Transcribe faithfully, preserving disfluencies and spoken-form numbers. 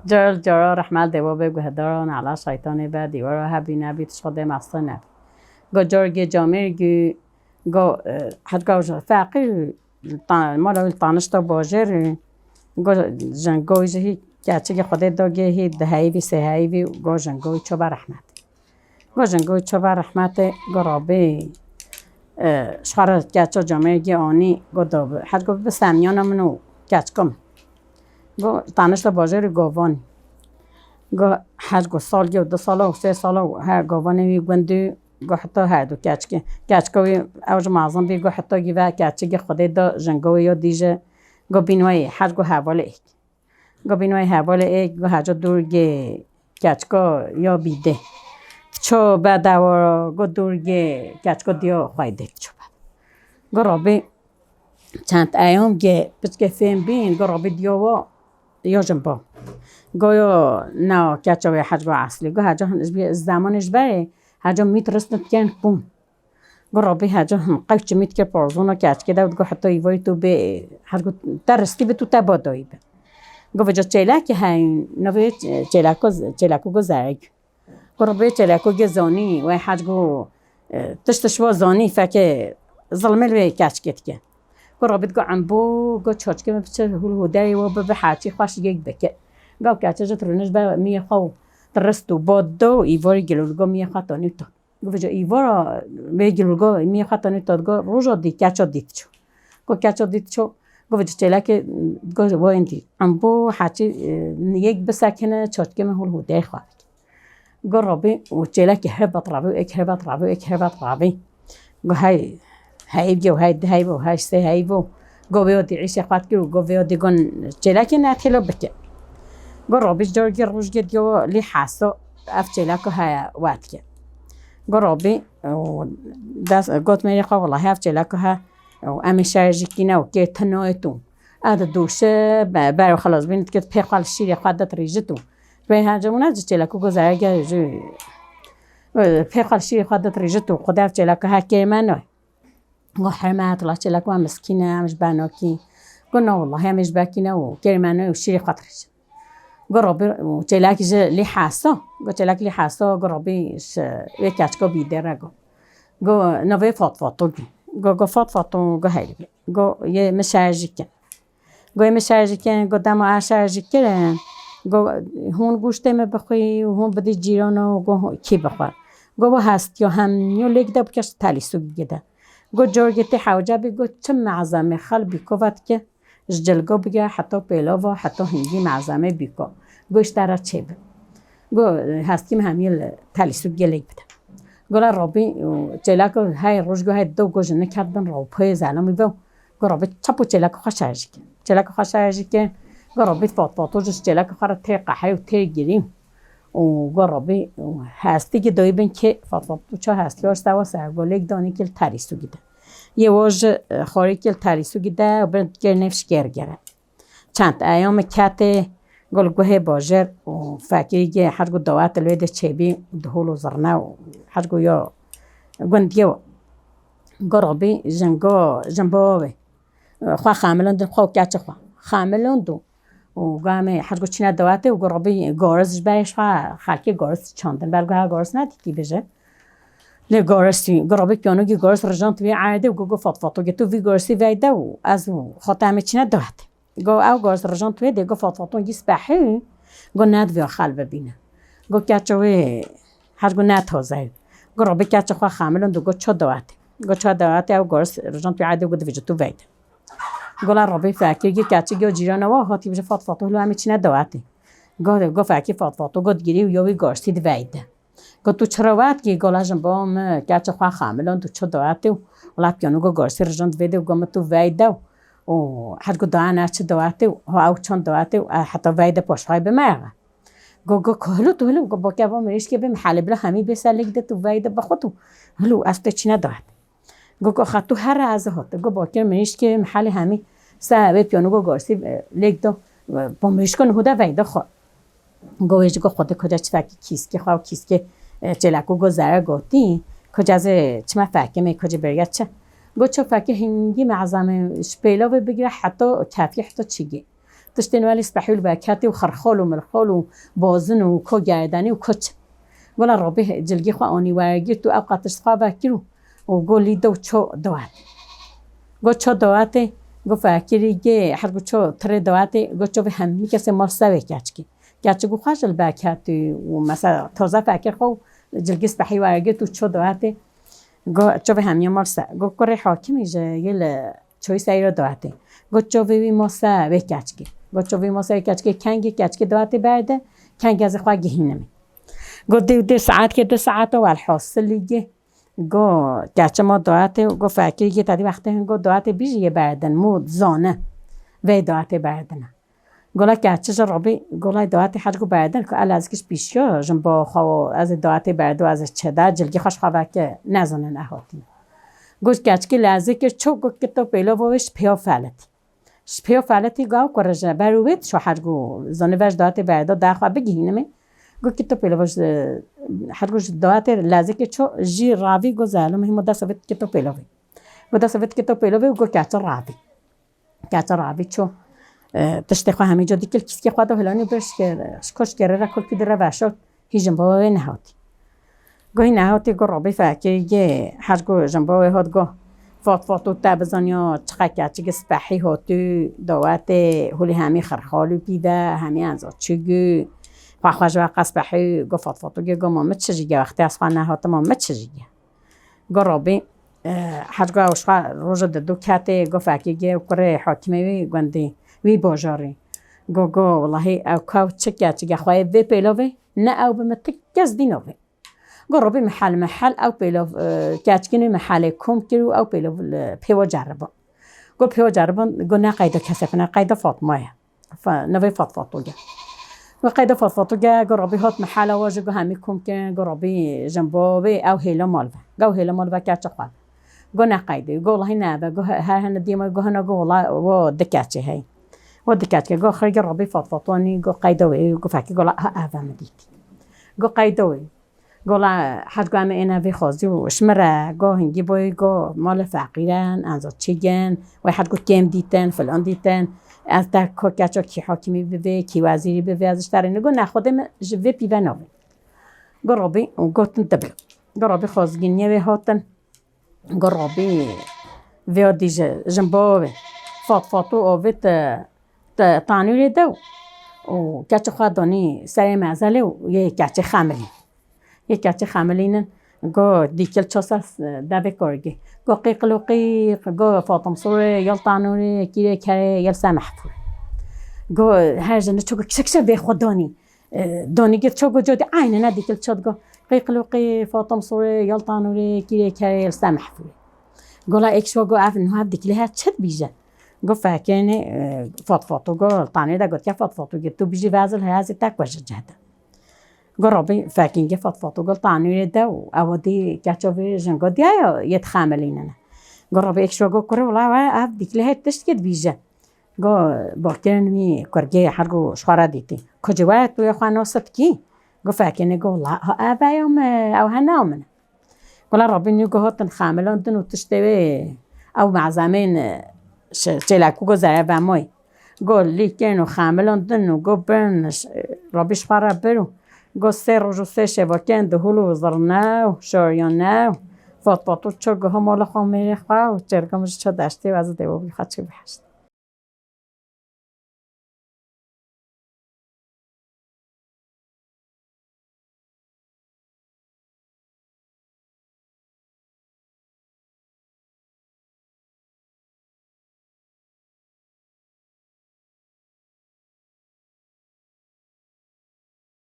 Car cara rehmel dewa be guhedara nala şeytanê be dîwara hebî nebî tişt xwe dê masta nebî. Go cargê camêr gî go, e, hecga ji feqîr ta-, mala wî tanişta bajêr, go jingoy ji hî keçikê xwedê dagê hî diheyvî sêheyvî go jingoy çoba rehmet. Go jingoy çoba rehmetê go rabî, e, şara keça camêr gî anî go dabi. Hec go bi semiyana min û keçika min. Go tanişta bajêrî govan. Go her go salgê û du sala û sê sala û her govanê wî gundî go heta her du keçikê. Keçika wî ew ji mezin bî go heta gî ve keçikê xwedê da jinga wî ya dîje go bîn wê her go hevalê êk. Go bîn wê hevalê êk go heca dûr gê keçika ya bîdê. Ço bedewa go dûr gê keçika diya xwedê ço bed. Go rabî Çend eyam ge piçke fêm bîn, go rabî diya wa ya jin ba. Go yo na keça wê hec go eslî. Go heca hin ji bî zemanê ji berê heca mît rist dikin bûn. Go rabî heca hin qewçi mît kir parzona keçikê de go heta îvarî tu bê hec go te ristî bi tu te ba dayî bi. Go vêca çêlekê heyn, navê çêleko, çêleko go zerek. Go rabî çêleko ge zanî, wê hec go, e, tişt tişt wa zanî, fekê zilmê li wê keçikê dike. Go rabî go embo, go çaçikê min biçe hûl hûderê wa bibe heçî xweş yek bike. Go keça ji tirûnij be miyê xwe û tirist û bad do û îvarî gilûlgo miyê xwe tanî tan. Go vêca îvara vê gilûlgo miyê xwe tanî tan, go roja dî keça dît ço. Go keça dît ço, go vêca çêlekê, go wayên dî. Embo heçî, e, yek bisekine çaçikê min hûl hûderê xwe bike. Go rabî û çêlekî hebat rabî û êk hebat rabî û êk hebat rabî. Go hey, heyv ge û hey di heyv û hey sê heyv û go vêya dî îşê xwe dikir û go vêya dî gon çêlekê netêlo bike. Go rabî cargê rojgê diyo lî hesa ev çêleko heye wetke. Go rabî û dest, got mêrê xwe, welahi ev çêleko he û em ê şer jî kîne û kê tinoyê tu. Ed dûşe, be-, ber û xilas bîn dikit, pê xwe li şîrê xwe de dirîjit û. Pê hence wina ji çêleko go zerege ji, pê xwe li şîrê xwe de dirîjit û xwedê ev çêleko her kêrmeno. Go herme, tila çêleko em miskîn e, em ji ber nakî. Go na welahi em ê ji ber kîne û kêrmeno û şîrê xwe dirîjit. Go rabî û çêlek ji lî hesa. Go çêlek lî hesa, go rabî ji wê keçika bîdê re go. Go navê Fatfato gî. Go, go Fatfato, go heyvî. Go yê min şer jî kin. Go yê min şer jî kin, go dema ez şer jî kirin. Go hûn goştê min bixwî û hûn bidî cîrana û go kî bixwe. Go bo hestiya hemiyo lêk de bike ji telîsûgî gide. Go cargê tê hewce bî, go çi mezemê xelbî kova dike. Ji cilgo bigire heta pêlava, heta hingî mezemê bîko. Go ji te re çêbi. Go hestî min hemî li telîsû gelek bide. Go la robî û çêleko hey roj go hey do go ji niket bin rawpayê zelamî ve. Go robî çapo çêleko xwe şerjî ke. Çêleko xwe şerjî ke. Go robî fotfoto ji çêleko xwe re tê qehey û tê girî. Û go robî û hestî ki doyî bin kê fotfoto ça hestî yor sewa ser go lêk danî kil telîsû gide. Yê wo ji, e, xorî kil telîsû gide û bin kir nêv şikêr gere. Çend eyamê ketê, go li guhê bajêr û fekirî gê her go dawet li wê de çêbî û dihol û zirne û her go ya gundiyê û go robî jingo, jinbo wê. Xwe xemilon din xwe û keçê xwe. Xemilon dû. Û go em ê her go çîne dawetê û go robî goriz ji berê xwe xelkê goriz çandin. Ber go ha goriz nedîtî bije. Lê gorisî, go robî piyonogî goris rijand wî erdê û go, go fotfoto gê tu vî gorisî veyde û ez û xwe te em ê çîne dawetê. Go ew gors rijand wê dê go fotfoton gî spehî, go nedivê xel bibîne. Go keça wê her go ne taze. Go robî keça xwe xemilon du go ço dawetê. Go ço dawetê ew gors rijand wê erdê go divê ji tu veyde. Go la robî fekir gî keça gî cîrana wa hatî bije fotfoto hilo em ê çîne dawetê. Go, go fekir fotfoto go digirî û yo wî gorsî diveyde. Go tu çira wet kî? Go la jin bo min keça xwe xemilon tu çi dawetê û wela piyano go gorsî rijand vê de û go min tu veyde û her go dayane çi dawetê û ha ew çand dawetê û heta veyde poşxay bi me re. Go, go ku hilo tu hilo go boke bo mirîşkê bê mihelê bila hemî bê ser lêk de tu veyde bi xwe tu hilo ez te çîne dawet. Go, go xatu here ez hate. Go bakir mirîşkê mihelê hemî se wê piyano go gorsî, e, lêk do, e, bo mirîşko niho de veyde xwe. Go wê ji go xwe de koca çivekî kîskê xwe û kîskê, e, çêleko go zere gotî. Koca ez ê çime fekê me koca berge çi. Go ço fekê hingî mezemê ji pêlavê bigire heta kefî heta çigê. Tiştên welî spehî û li berketî û xirxol û milxol û bozin û ko gerdenî û ko çi. Gola Robî cilgî xwe anî wergirt û ew qetiş xwe vekir û, û go lî de û ço dewetê. Go ço dewetê, go fekirî gê, her go ço tirê dewetê, go ço vê hemî kesê mal se vê keçikê. Keçik û xwe ji li berketî û mesela taze fekir xwe û cilgî spehî wergirt û ço dewetê. Go ço vê hemiya mal se. Go kurê hakimî ji yê li çoyî serî re dewetê. Go ço vê wî mal se vê keçikê. Go ço vê mal se vê keçikê, kengê keçikê dewetê berde, kengê ez ê xwe gihînimê. Go dê û dê saetkê du saeta welhasilî gê. Go keçe mal dewetê û go fekirî gê tedî wextê hin go dewetê bîjî yê berdin, mû dizane vê dewetê berdine. Gola keçe ji Robî, gola dewetê her go berdin ku el ez giş pîşiya jin bo xwe û ez ê dewetê berdo ez ê çeda cilgî xwe ji xwe veke nezanin e hatî. Go keçikê lezê kir ço go kito pêlava wê ji pêya feletî. Ji pêya feletî gav kure ji ber û wê dişo her go zanî ver ji dewetê berdo da xwe bigihînimê. Go kito pêlava ji her go ji dewetê lezê kir ço jî ravî go zelum hîmo desa vê kito pêlavê. Go desa vê kito pêlavê û go keçe ravî. Keçe ravî ço, e, tiştê xwe hemî ca dikil kîskê xwe de hilanî bir şikê, şiko şikêrê re kulkî dire veşo hî jin bava wê nehatî. Go hî nehatî go Robî fekê gê her go jin bava wê hat go. Fot fot û te bizaniya çiqa keçik spehî hotû dawetê hûlî hemî xirxal û pîve hemî enza çigû. Xwe xwe ji we qe spehî go fot fot û gê go ma mi çi jî ge wextê ez xwe nehatim ma mi çi jî ge. Go Robî, e, her go ew ji xwe roja didu ketê, go fekê gê ew kurê hakimê wî gundî, wî bajarî. Go, go, welahî ew kaw çi ke, çi ke xweyê vê pêlovê, ne ew bi min ti kes dîno vê. Go Robî mihel, mihel ew pêlov, e, keçkînê mihelê kom kir û ew pêlov li pêwa ceribin. Go pêwa ceribin, go ne qeyda kesê xwe ne, qeyda Fatma ye. Fa-, navê Fatfato ge. Go qeyda Fatfato ge, go Robî hat mihela wa jî go hemî kom kirin, go Robî jin bo wê ew hêla mal ve. Go hêla mal ve keçe xwe. Go ne qeydê, go welahi ne eve, go he-, her hene dîma go hene go wela wo di keçê hey. Wo di keçke, go xirge Robî Fatfato anî, go qeyda wê, go fekî go la ha eve min dîtî. Go qeyda wê. Gola her go em ê êne vê xwazî û ji min re go hingî boyî go malê feqîren, enza çîgin, wê her go kêm dîtin, filan dîtin. Ez te ko keça kî hakimî bivê, kî wezîrî bivê, ez ji te re ne go ne xwedê min ji vê pîve navê. Go Robî û gotin diblo. Go Robî xwazgîniyê wê hatin. Go Robî vê dî ji, jin bo wê. Fat fat û ovê te te tanûrê de û keçê xwe danî serê mezelê û yê keçê xemilî. Yê keçê xemilînin go dîkil çasa devê korgê. Go qîqil û qîq, go Fatim Sûrê, yel tanûrê, kîrê kerê, yel se mehfûrê. Go her jini ço go kişe kişe vê xwe danî. E, danî gir ço go codî aynine dîkil çot go. Qîqil û qîq, Fatim Sûrê, yel tanûrê, kîrê kerê, yel se mehfûrê. Gola êk şo go ev nuha dikilê her çi dibîje. Go fekênê, e, Fatfato go tanê de gotiye Fatfato gê tu bijî vezil heyazê te ku ji cehde. Go Robî fekîn gê Fatfato go tanê de û ew dî keça vê jin go diya ya yê dixemilînine. Go Robî êk şo go kure wela we ev dikilê her tişt gê dibîje. Go bakirin wî kurgê her go ji xwe re dîtî. Kocê we tu yê xwe nasib kî? Go fekênê go wela ha ev eya me, ew hene min. Gola Robî nî go hatin xemilandin û tiştê wê ew mezemên, e, şi-, çêlekû go zere vemoy. Go lîkên û xemilandin û go bin ş-, Robî ji xwe re bir û go sê roj û sê şevakên dihûl û zirne û şoriyane û Fatfato ço go hema li xwe mêrê xwe û çêrga min ji ço deştê û ez ê dê bo bî xwe çi bihişt.